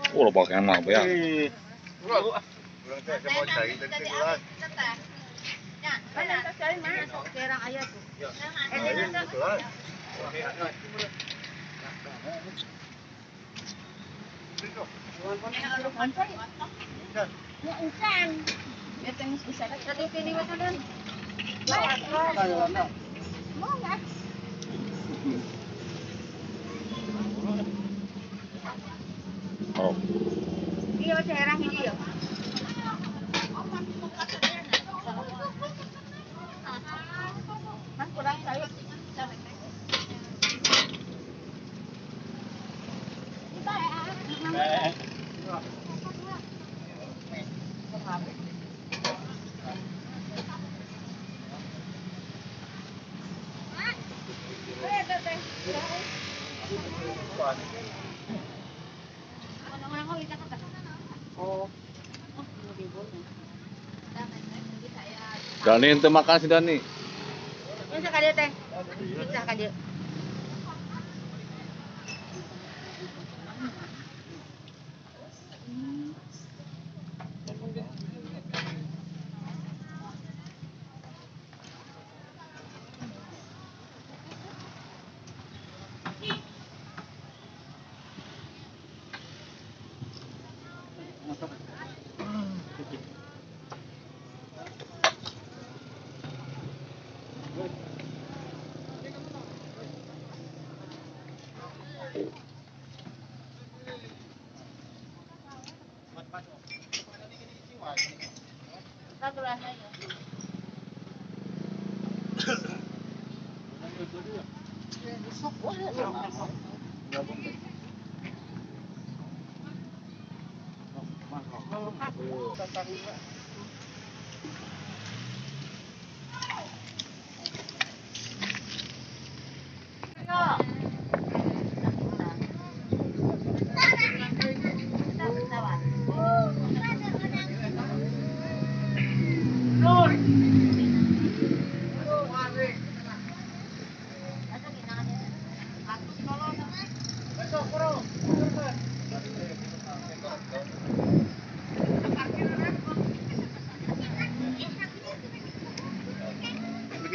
Oh, lo pakai mah ya. Oh. Dani ente makan si Dani. Bisa ka dieu teh. Bisa ka dieu.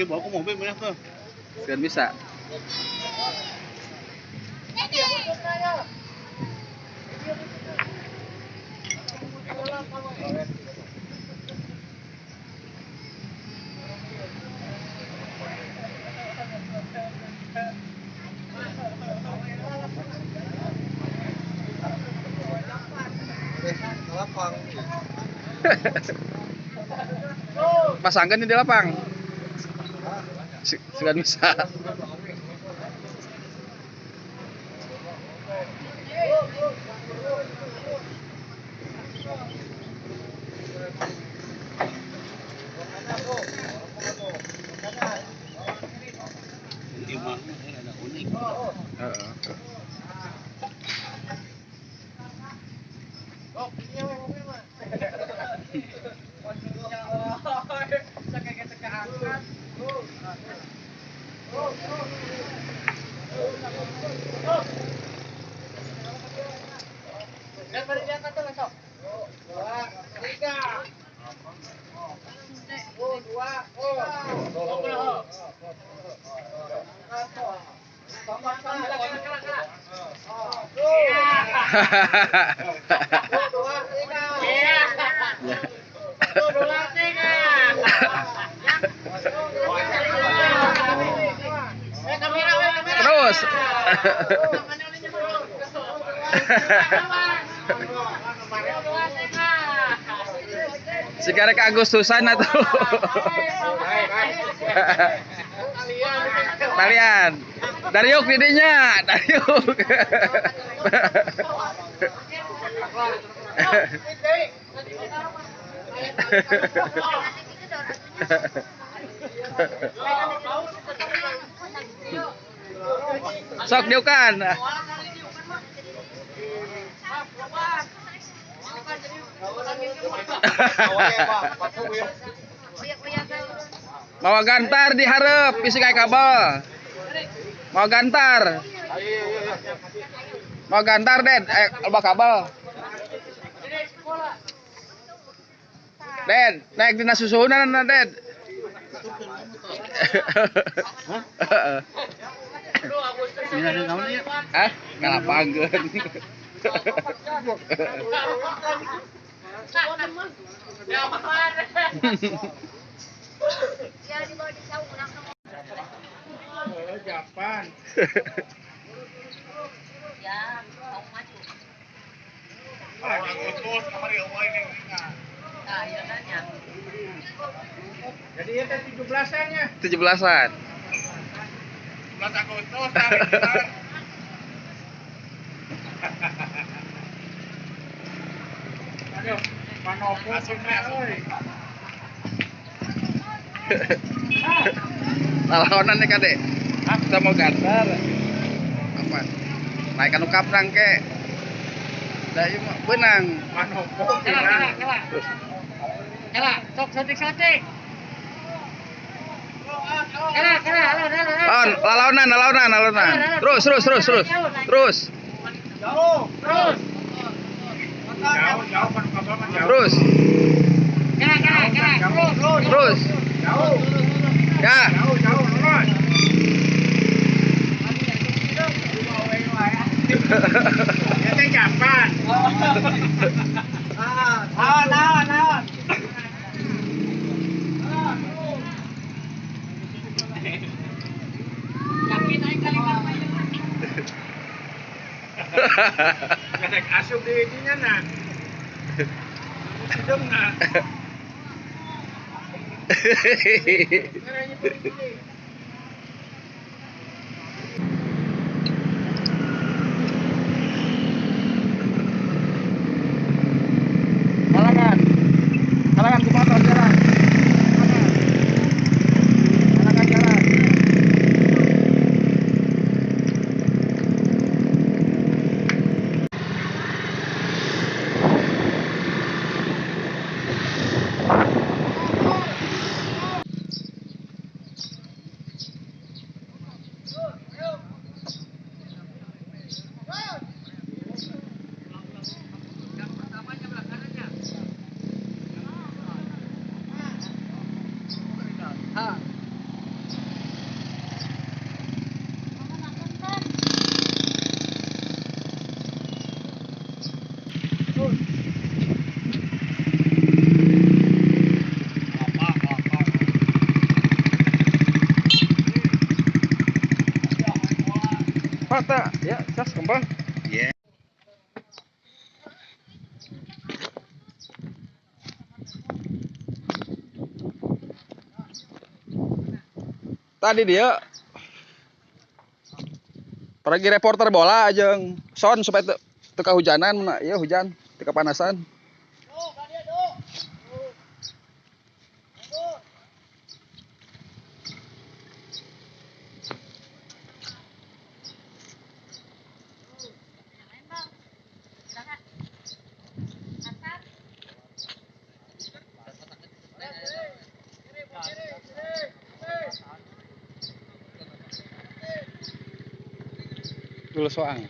Bawa ke mobil banyak tuh. Sekian bisa. Lapang. Pasangkan di lapang. Sugan bisa. Terus. Sekarang ke Agustusan atau talian. Dariuk didinya, dariuk. Sok diukan. Bawa gantar diharap isi kayak kabel. Mau gantar. Mau gantar, Den. Loba kabel. Den, naik dina susuhunan, Den. Hah? Ngalapangeun. Japan. Ya, mau maju. Jadi ya 17-an ya. 17-an. 17 Agustus. Aduh, manopo euy. Lalaonan nih kade. Kita mau gantar. Apa? Naik anu kaprang ke. Da ieu mah beunang. Manopo. Kela, kela. Kela, sok satik-satik. Kela, kela, alon, alon, alon. Lalaonan, lalaonan, lalaonan. Terus, terus, terus, terus. Terus. Jauh, terus. Jauh, jauh kan kabel mah jauh. Terus. Kela, kela, kela. Terus, terus. Jauh. Ya. Jauh, jauh, lurus. Ya teh Japan. Naon, naon, naon. Yakin aing kali mah. Kadek asup di ininya nah. Hidung nah. Halangan. Halangan ku motor jalan. Halangan jalan. Patah, ya, cas kembang. Yeah. Tadi dia pergi reporter bola jeung son supaya teu kahujanan mun ieu hujan, teu kapanasan. Dulu soang.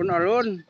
Alun-alun.